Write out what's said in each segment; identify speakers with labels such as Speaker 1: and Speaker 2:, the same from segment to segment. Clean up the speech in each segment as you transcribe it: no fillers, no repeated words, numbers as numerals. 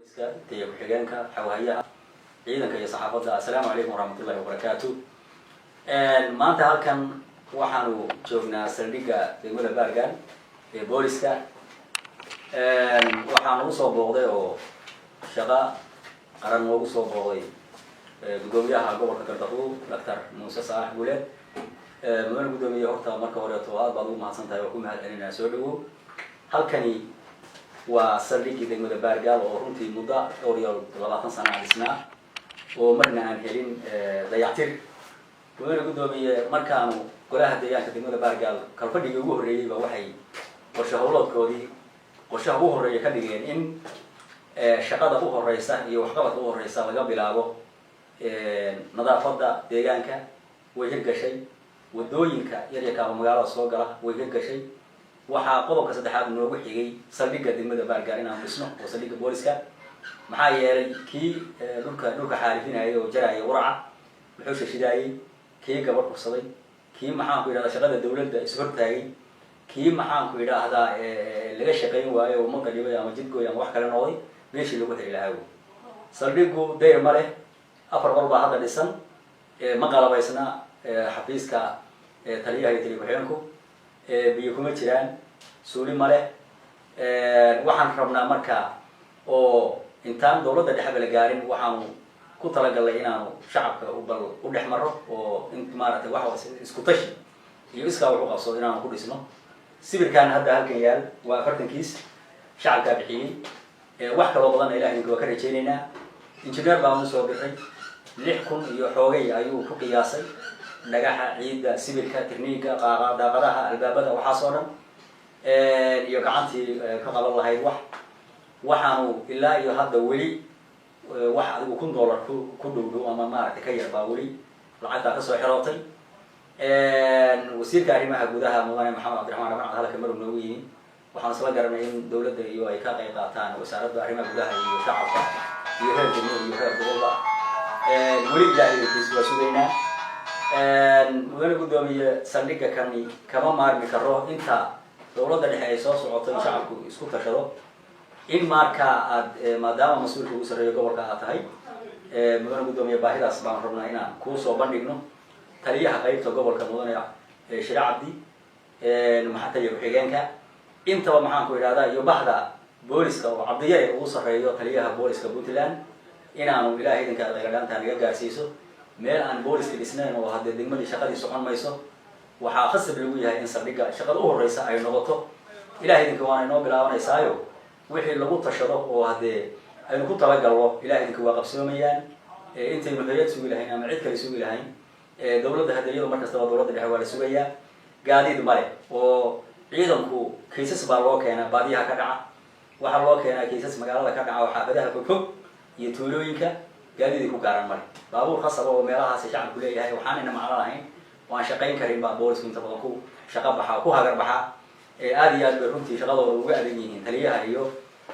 Speaker 1: Booliska, taliya ku-xigeenka, xoghayaha ciidanka iyo saxaafadda, assalaamu calaykum waraxmatullahi wabarakaatu. Maanta halkan waxaanu joognaa saldhigga degmada Baargaal ee booliska. Waxaa nagu soo booqday oo shaqo qaran noogu soo booqday guddoomiyaha gobolka Gardafuur, Doctor Muuse Saalax Guuleed. Mudane guddoomiye, horta marka horeeto aad baad ugu mahadsan tahay, waa ku mahad celinaa, soo dhawow. Halkani waa saldhiggii degmada Baargaal oo runtii muddo dhowr iyo labaatan sana aan dhisnaa oo marna aan helin dayactir. Mudane guddoomiye, markaanu golaha deegaanka degmada Baargaal kalfadhigii ugu horreeyeyba waxay qorshe howloodkoodii qorshaha ugu horreeya ka dhigeen in shaqada u horeysa iyo waxqabadka u horeysa laga bilaabo nadaafadda deegaanka. Way hirgashay. Wadooyinka yaryarkaaba magaalada soo gala way hirgashay. Waxaa qodobka saddexaad noogu xigay saldhigga degmada Baargaal inaan dhisno oo saldhigga booliska, maxaa yeelay kii dhulka xaalifinayay oo jaraya quraca muxuu shashidaayey, kii gabadh kufsaday, kii, maxaan ku yidhahdaa, shaqada dawladda ishortaagay, kii, maxaan ku yidhaahdaa, laga shaqayn waayo oo ummadda dhibay ama jidgooy ama wax kale noqday, meeshii lagu xiri lahaa wey. Saldhiggu dayr ma leh, afar qol baa hadda dhisan, ma qalabaysna xafiiska taliyaha iyo taliya ku-xigeenku, biyo kuma jiraan, suuli ma leh. Waxaan rabnaa marka oo intaan dawladda dhexba la gaarin waxaanu ku talagalnay inaanu shacabka bal u dhex maro oo in maaragtay wax isku tashi iyo iskaa wax u qabso inaanu ku dhisno. Sibirkaan hadda halkan yaal waa 40 kiis, shacabkaa bixiyey. Wax kaloo badanna Ilaah idinka waa ka rajaynaynaa. Engineer baan usoo diray, 6000 iyo xoogay ayuu ku qiyaasay dhagaxa, ciidda, sibirka, tirniiga, qaaqa, daaqadaha, albaabada, waxaas oo dhan iyo gacantii ka qaban lahayd. Waxaanu ilaa iyo hadda weli wax adigu $1000 ku dhow dhow ama maaragtay ka yar baa weli lacagtaa kasoo xirootay. Wasiirka arrimaha gudaha, mudane Maxamed Cabdiraxmaan Dhabancad, halka marow noogu yimi. Waxaan isla garanay in dawladda iyo ay ka qayb qaataan wasaaradda arrimaha gudaha iyo shacabka iyo reer degmo iyo reer gobolba. Weli Ilaahay kiis waa sugaynaa. Mudane guddoomiye, saldhigga kani kama maarmi karo inta dawladda dhexe ay soo socoto in shacabku isku tashado, in markaa aad maadaama mas-uulka ugu sarreeyo gobolka aad tahay, mudane guddoomiye, baahidaas baan rabnaa inaan kuu soo bandhigno. Taliyaha qaybta gobolka, mudane Shire Cabdi, maxaa taliya ku-xigeenka, intaba, maxaan ku idhahdaa, iyo bahda booliska oo Cabdiyare ugu sarreeyo, taliyaha booliska Puntland, inaanu Ilahay idinka qayladhaanta naga gaarsiiso. Meel aan booliska dhisnayn oo haddee degmadii shaqadii socon mayso, waxaa khasab lagu yahay in saldhigga shaqada u horeysa ay noqoto. Ilahay idinka waana inoo bilaabanaysaayo. Wixii lagu tashado oo haddee aynu ku talagalno, Ilahay idinka waa qabsoomayaan. Intaynu hay'ad sugi lahayn ama cid kale sugi lahayn, dawladda hadda iyado mar kastaba dawladda dhexe waa la sugayaa. Gaadiid male oo ciidanku cases baa loo keenaa baadiyaha ka dhaca, waxaa loo keenaa cases magaalada ka dhaca oo xaafadaha fogfog iyo tuulooyinka, gaadiiday ku gaaran male. Baabuur khasaba oo meelahaasi shacabku leeyahay waxaanayna macno lahayn oo aan shaqayn karin baa boolisku inta badan ku shaqo baxa oo ku hagar baxa. Aada iyo aad bay runtii shaqadooda uga adag yihiin taliyaha iyo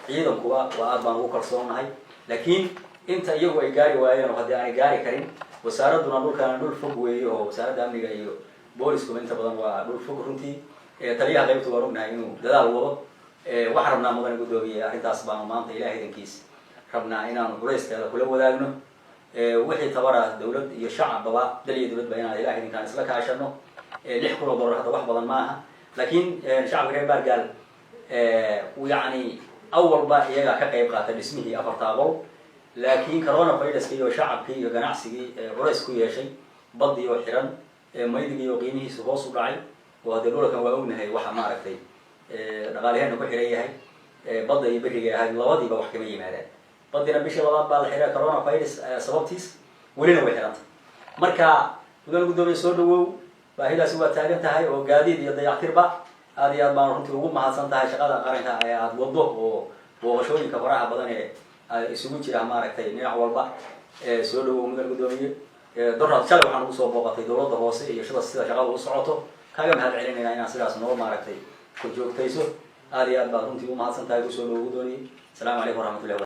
Speaker 1: ciidankuba, waa aad baan ugu kalsoonahay. Laakiin inta iyagu ay gaari waayeen oo haddii aanay gaari karin, wasaaradduna dhulkaana dhul fog weeye oo wasaaradda amniga iyo booliskuba inta badan waa dhul fog runtii. Taliyaha qaybta waan ognahay inuu dadaal wado. Waxaan rabnaa, mudane guddoomiye, arrintaas baanu maanta Ilahay idankiis rabnaa inaanu culayskeeda kula wadaagno. Wixii tabara dawlad iyo shacababa, dal iyo dowladba, inaan Ilahay idinkaan isla kaashano. $6000 hadda wax badan maaha, laakiin shacabka reer Baargaal yacni awalba iyagaa ka qayb qaata dhismihii afartaa qol, laakiin coronaviruska iyo shacabkii iyo ganacsigii culays ku yeeshay, badii oo xiran, maydigii oo qiimihiisa hoos u dhacay, oo haddee dhulakan waa ognahay waxa maaragtay dhaqaalaheena ku xiran yahay badda iyo beriga ahayd, labadiiba wax kama yimaadaan. Badina bishii labaad baa la xiray coronavirus sababtiis, welina way xirantay. Marka, mudane guddoomiye, soo dhawow. Baahidaasi waa taagan tahay oo gaadiid iyo dayactirba. Aad iyo aad baan runtii ugu mahadsan tahay shaqada qaranka ee aada wado oo booqashooyinka faraha badan ee isugu jira maaragtay dhinac walba. Soo dhawow, mudane guddoomiye. Doraad shalay waxaan ugu soo booqatay dawladda hoose iyo sida shaqada u socoto. Kaaga mahad celinayna inaad sidaas noo maaragtay ku joogtayso. Aad iyo aad baad runtii umahadsan tahay. Kusoo dhawow, guddoomiye. Asalaamu calaykum waraxmatullahi.